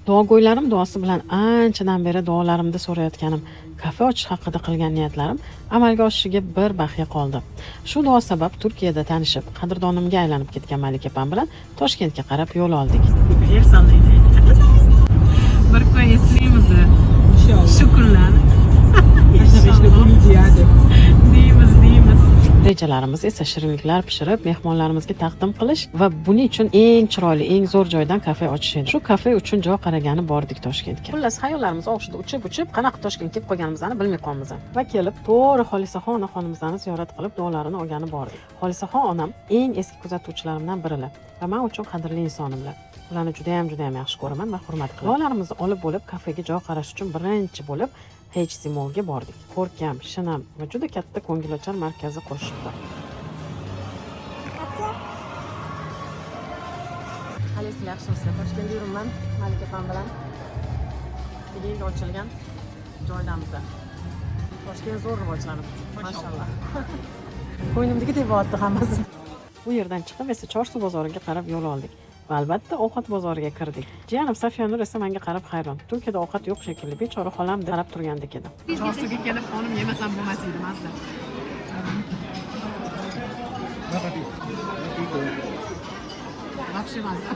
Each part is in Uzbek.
Duogo'ylarim duosi bilan anchadan beri duolarimda so'rayotganim kafe ochish haqida qilgan niyatlarim amalga oshishiga bir baxya qoldi. Shu duo sabab Turkiyada tanishib, qadrdonimga aylanib ketgan Malika opam bilan Toshkentga qarab yo'l oldik. El sallaydi. Bir kun eslaymiz Inshaalloh. shu kunlarni. Inshaalloh. Deymiz, deymiz. Rejalarimiz esa shirinliklar pishirib, mehmonlarimizga taqdim qilish va buning uchun eng chiroyli, eng zo'r joydan kafe ochish edi. Shu kafe uchun joy qaragani bordik Toshkentga. Xullas, xayollarimiz og'ushida uchib-uchib, qanaqa Toshkentga kelib qolganimizni bilmay qolamiz. Va kelib, to'g'ri Xolisaxon onaxonimizni ziyorat qilib, duolarini olgani bordik. Xolisaxon onam eng eski kuzatuvchilarimdan birilar va men uchun qadrli insonimlar. Ularni juda ham, juda ham yaxshi ko'raman va hurmat qilaman. Duolarimizni olib bo'lib, kafega joy qarash uchun birinchi bo'lib HC Mallga bordik. Ko'rkam, shinam va juda katta ko'ngilochar markazi qurishibdi. Qalaysizlar, yaxshimisizlar? Toshkentda yuribman Malika opam bilan. Yangi ochilgan joydamiz. Toshkent zo'r rivojlanibdi. Mashalloh. Ko'nglimdagidek bo'lyapti hammasi. Bu yerdan chiqib esa Chorsu bozoriga qarab yo'l oldik. Va albatta ovqat bozoriga kirdik. Jiyanim Safiya esa menga qarab hayron. Turkiyada ovqat yo'q shekilli, bechora xolam deb qarab turgandek edi. Chorsuga kelib xonim yemasam bo'lmas edi mazza. Вообще mazza.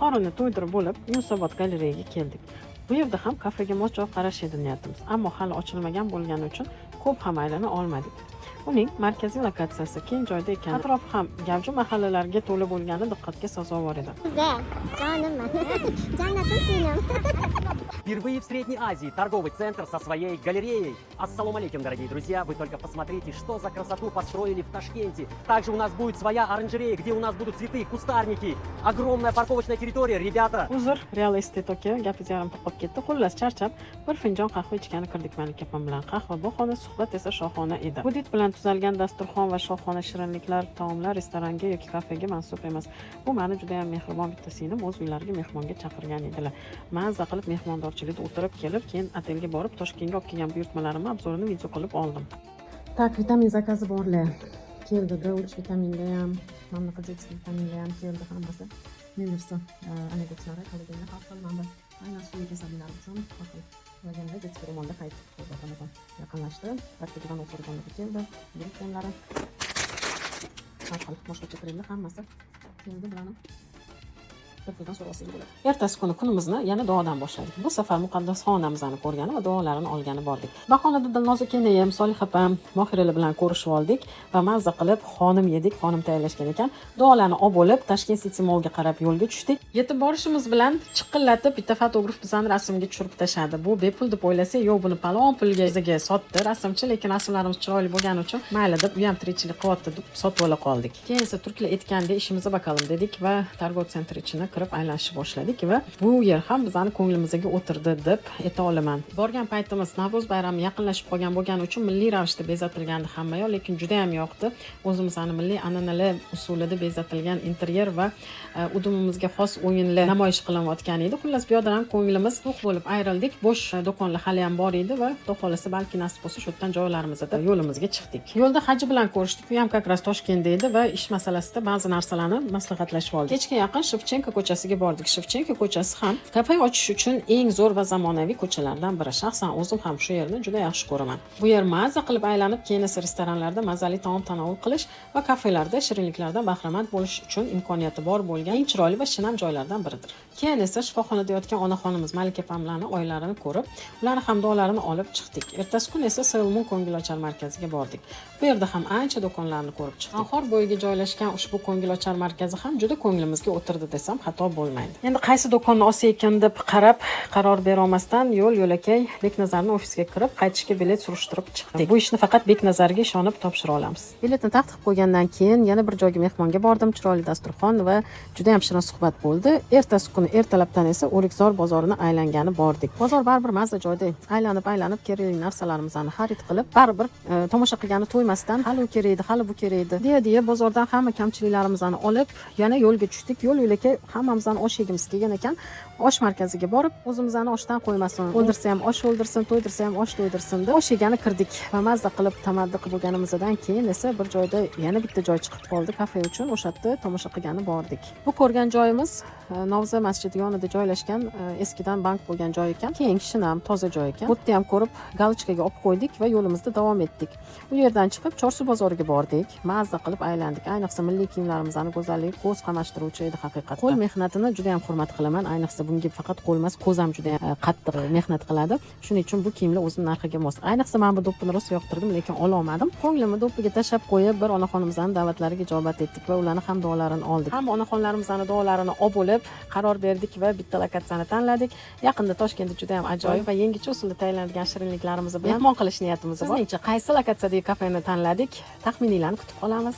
Qorinni to'ydirib bo'lib, Yunusobod galereyaga keldik. Bu yerda ham kafega mos joy qarash edi niyatimiz, ammo hali ochilmagan bo'lgani uchun ko'p ham aylana olmadik. Uning markaziy lokatsiyasi keng joyda ekani, atrofi ham gavjum mahallalarga to'la bo'lgani diqqatga sazovor edi. Güzel. Canım ben. Cennetin sinem. Впервые в Средней Азии торговый центр со своей галереей. Ассаламу алейкум, дорогие друзья. Вы только посмотрите, что за красоту построили в Ташкенте. Также у нас будет своя оранжерея, где у нас будут цветы, кустарники, огромная парковочная территория. Ребята, Uzr, real estate aka, gapingiz yarimta qolib ketdi. Xullas, charchab bir finjon qahva ichgani kirdik Malika opam bilan. Qahva bahona, suhbat esa shohona edi. Hudud bilan tuzalgan dasturxon va shohona shirinliklar, taomlar restoranga yoki kafega mansub emas. Bu mani juda ham mehribon bitta singlim o'z uylariga mehmonga chaqirgan edilar. Mazza qilib mehmondorchilikda o'tirib kelib, keyin otelga borib Toshkentga olib kelgan buyurtmalarimni обзор ini video qilib oldim. Так, vitamin заказы borlar. Keldi, D3 vitaminga ham, mana bunaqa детский vitaminga ham keldi hammasi. Minersa anekdotlari, kollagenlar har xil, mana bu aynan suvi kasalliklar uchun har xil kollagenlar детский ro'molda qaytib Ramazon yaqinlashdi. Praktika so'raganligi keldi. Gripp kremlari, har xil boshqacha kremlar hammasi keldi bularni. Bir puldan so'rab olsangiz bo'ladi. Ertasi kuni kunimizni yana duodan boshladik. Bu safar muqaddas onamizni ko'rgani va duolarini olgani bordik. Bahonada Dilnoza kenayim, Solih opam, Mohiralar bilan ko'rishib oldik va mazza qilib xonim yedik, xonim tayyorlashgan ekan. Duolarni olib bo'lib, Tashkent City Mallga qarab yo'lga tushdik. Yetib borishimiz bilan chiqillatib bitta fotograf bizani rasmga tushirib tashladi. Bu bepul deb o'ylasak, yo'q, buni palon pulga bizga sotdi rasmchi, lekin rasmlarimiz chiroyli bo'lgani uchun mayli deb, u ham tirikchilik qilyapti deb sotib ola qoldik. Keyin esa turklar aytgandek ishimizni bakalım dedik va торговый центр ichini kirib aylanishni boshladik va bu yer ham bizani ko'nglimizga o'tirdi deb ayta olaman. Borgan paytimiz Navro'z bayrami yaqinlashib qolgan bo'lgani uchun milliy ravishda bezatilgandi hamma yoq, lekin juda ham yoqdi. O'zimizni milliy an'analar usulida bezatilgan interyer va udumimizga xos o'yinlar namoyish qilinayotgan edi. Xullas, bu yerdan ham ko'nglimiz to'q bo'lib ayrildik. Bo'sh do'konlar hali ham bor edi va Xudo xohlasa, balki nasib bo'lsa, shu yerdan joylarimizda yo'limizga chiqdik. Yo'lda Haji bilan ko'rishdik. U ham как раз Toshkentda edi va ish masalasida ba'zi narsalarni maslahatlashib oldik. Kechga yaqin Shevchenko ko'chasiga bordik. Shevchenko ko'chasi ham kafe ochish uchun eng zo'r va zamonaviy ko'chalardan biri. Shaxsan o'zim ham shu yerni juda yaxshi ko'raman. Bu yer mazza qilib aylanib, keyin esa restoranlarda mazali taom tanovul qilish va kafelarda shirinliklardan bahramand bo'lish uchun imkoniyati bor bo'lgan eng chiroyli va shinam joylardan biridir. Keyin esa shifoxonada yotgan onaxonimiz Malika opamlarni oylarini ko'rib, ularni ham duolarini olib chiqdik. Ertasi kun esa Seulmun ko'ngilochar markaziga bordik. Bu yerda ham ancha do'konlarni ko'rib chiqdik. Anhor bo'yiga joylashgan ushbu ko'ngilochar markazi ham juda ko'nglimizga o'tirdi desam xato bo'lmaydi. Endi qaysi do'konni olsa ekan deb qarab, qaror bera olmasdan yo'l yo'lakay Beknazarni ofisiga kirib, qaytishga bilet surishtirib chiqdik. Bu ishni faqat Beknazarga ishonib topshira olamiz. Biletni taqib qo'ygandan keyin yana bir joyga mehmonga bordim. Chiroyli dasturxon va juda ham shirin suhbat bo'ldi. Ertasi kuni ertalabdan esa O'rikzor bozorini aylangani bordik. Bozor baribir mazza joyda. Aylanib aylanib kerakli narsalarimizni xarid qilib, baribir tomosha qilgani to'ymasdan hali u kerak edi, hali bu kerak edi deya deya bozordan hamma kamchiliklarimizni olib, yana yo'lga tushdik. Yo'l yo'lakay hamma Hammamizdan osh yegimiz kelgan ekan. Osh markaziga borib, o'zimizni oshdan qo'ymasin, o'ldirsa ham osh o'ldirsin, to'ydirsa ham osh to'ydirsin deb osh yegani kirdik va mazza qilib tamaddi qilib bo'lganimizdan keyin esa bir joyda yana bitta joy chiqib qoldi kafe uchun. O'sha yerda tomosha qilgani bordik. Bu ko'rgan joyimiz Novza masjidi yonida joylashgan, eskidan bank bo'lgan joy ekan. Keng, shinam, toza joy ekan. Bu yerda ham ko'rib, галочка ga olib qo'ydik va yo'limizda davom etdik. U yerdan chiqib, Chorsu bozoriga bordik. Mazza qilib aylandik. Ayniqsa, milliy kiyimlarimizni go'zalligi ko'z qamashtiruvchi edi haqiqatdan. Qo'l mehnatini juda ham hurmat qilaman. Ayniqsa, bunga faqat qo'l emas, ko'z ham juda ham qattiq mehnat qiladi. Shuning uchun bu kiyimlar o'zini narxiga mos. Ayniqsa, man bu do'ppini rosa yoqtirdim, lekin ololmadim. Ko'nglimni do'ppiga tashlab qo'yib, bir onaxonimizni da'vatlariga ijobat etdik va ularni ham duolarini oldik. Hamma onaxonlarimizni duolarini olib bo'lib, qaror berdik va bitta lokatsiyani tanladik. Yaqinda Toshkentda juda ham ajoyib va yangicha usulda tayyorlanadigan shirinliklarimiz bilan mehmon qilish niyatimiz bor. Sizningcha, qaysi lokatsiyadagi kafeni tanladik? Taxmininglarni kutib qolamiz.